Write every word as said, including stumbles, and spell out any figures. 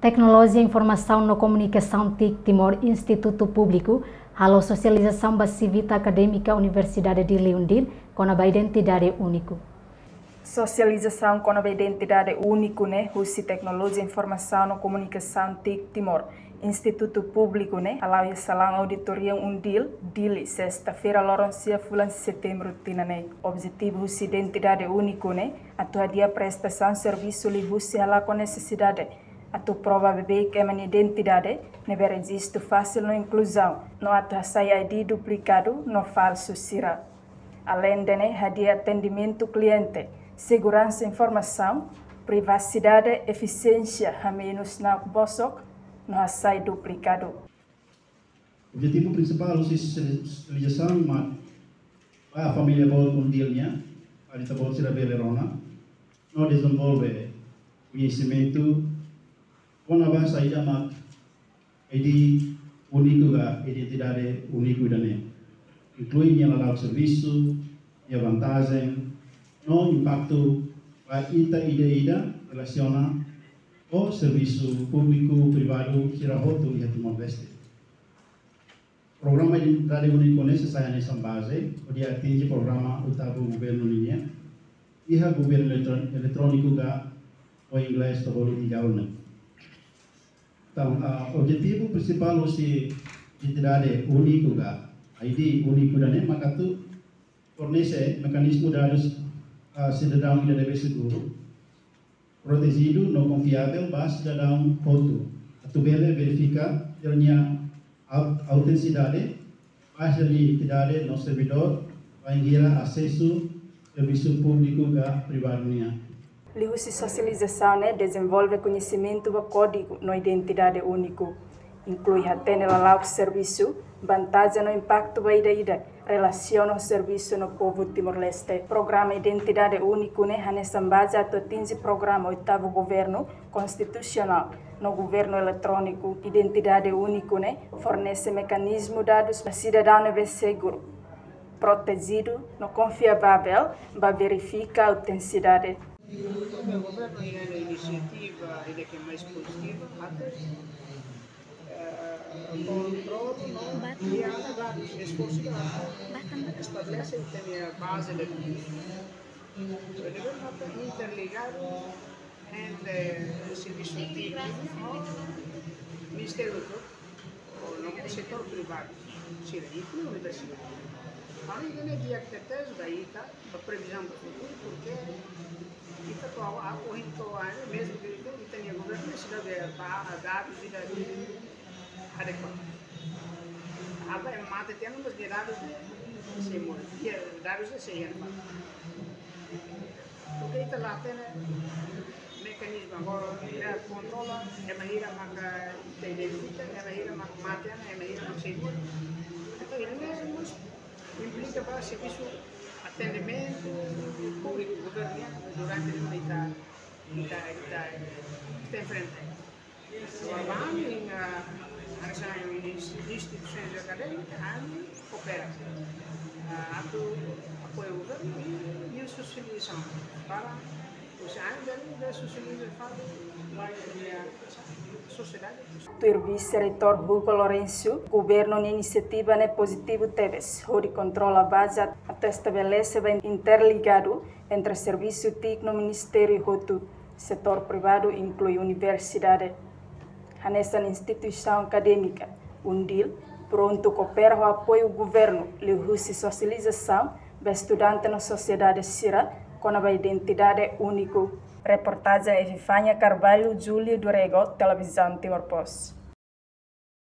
Teknolojia Informasaun no Komunikasaun TIC Timor, Institutu Públiku, halo sosializasaun ba Civita Akadémika Universidade Dili, UNDIL, kona-ba identidade úniku. Sosializasaun kona-ba identidade úniku ne'e husi Teknolojia Informasaun no Komunikasaun TIC Timor, Institutu Públiku ne'e hala'o iha salaun auditorium UNDIL, Dili, sesta-feira, loron sia fulan Setembru tinan ne'e. Objetivu husi identidade úniku ne'e atu hadi'a prestasaun servisu liuhusi halakon nesesidade atu prova beibeik ema nia identidade, ne'ebé rejistu fasil no inkluzaun, no atu hasai I D duplikadu no falsu sira. Aleinde ne'e, hadi'a atendimentu kliente, seguransa informasaun, privasidade, efisiénsia, hamenus nakbosok, no hasai duplikadu. Objetivu prinsipál husi sosializasaun mak ba família boot UNDIL nian, para ita-boot sira bele rona no dezenvolve koñesimentu kona-ba saida mak I D úniku ka identidade úniku ida-ne'e, inklui nia lala'ok servisu, nia vantajen no impaktu ba ita ida-idak relasiona ho servisu públiku privadu sira hotu iha Timor-Leste. Programa identidade úniku ne'e sai hanesan baze hodi atinje programa oitavu governu ninian, iha governu eletro-, eletróniku ka ho inglés tau bolu e-government. Entaun, ah, objetivu prinsipál husi identidade úniku ka I D úniku ida-ne'e maka atu fornese mekanizmu dadus, ah, sidadaun ida ne'ebé seguru, protejidu no konfiavel ba sidadaun hotu, atu bele verifika sira-nia au-, autentisidade, ba sira-nia identidade no servidór bainhira asesu servisu públiku ka privadu nian. Liuhusi sosializasaun ne'e dezenvolve koñesimentu ba kódigu no identidade úniku, inklui hatene lala'ok servisu, vantajen no impaktu ba ida-idak, relasiona ho servisu no povu Timor-Leste. Programa identidade úniku ne'e hanesan baze atu atinje programa oitavu governu konstitusionál no governu eletróniku. Identidade úniku ne'e fornese mekanizmu dadus ba sidadaun ne'ebé seguru, protejidu no konfiavel ba verifika autentisidade. Governu iha inisiativa ida ke mais pozitiva, atu, eh, kontrola no guia esforsu ida estabelese ita-nia baze de dados. Governu atu interligadu entre servisu públiku ho ministériu, no setór privadu. Sira, inkluzive universidade. Agora, ida-ne'e di'ak tebes ba ita, ba previzaun ba futuru, porke ita to'o agora, ohin to'o anos, mezmu ke ita, ita-nia governu seidauk ba, ba, dadus ida adekuadu. Agora, ema mate tiha ona, mas dadus ne'e sei moris. Dadus ne'e sei iha ona. Porke ita la hatene mekanizmu agora, ita kontrola ema hira maka ita identifika, ema hira maka mate ona, ema hira maka sei moris. Entaun, ida-ne'e mós implika ba servisu atendimentu públiku governu nian durante ne'e ita, ita, ita, ita enfrenta. Agora, ba ami, ah, hanesan instituisaun akadémika, ami koopera, ah, atu apoiu governu i, i sosializasaun para, ou seja, ami bele, bele sosializa fali ba, ah, sosiedade. Tuir Vise-Reitór Hugo Lourenço, governu nia inisiativa ne'e pozitivu tebes, hodi kontrola baze atu estabelese ba interligadu entre servisu TIC no ministériu hotu, setór privadu inklui universidade. Hanesan instituisaun akadémika, UNDIL prontu koopera ho apoiu governu liuhusi sosializasaun ba estudante no sosiedade sira kona-ba identidade úniku. Reportajen Epifania Carvalho, Júlio do Rego, Televizaun Timor Post.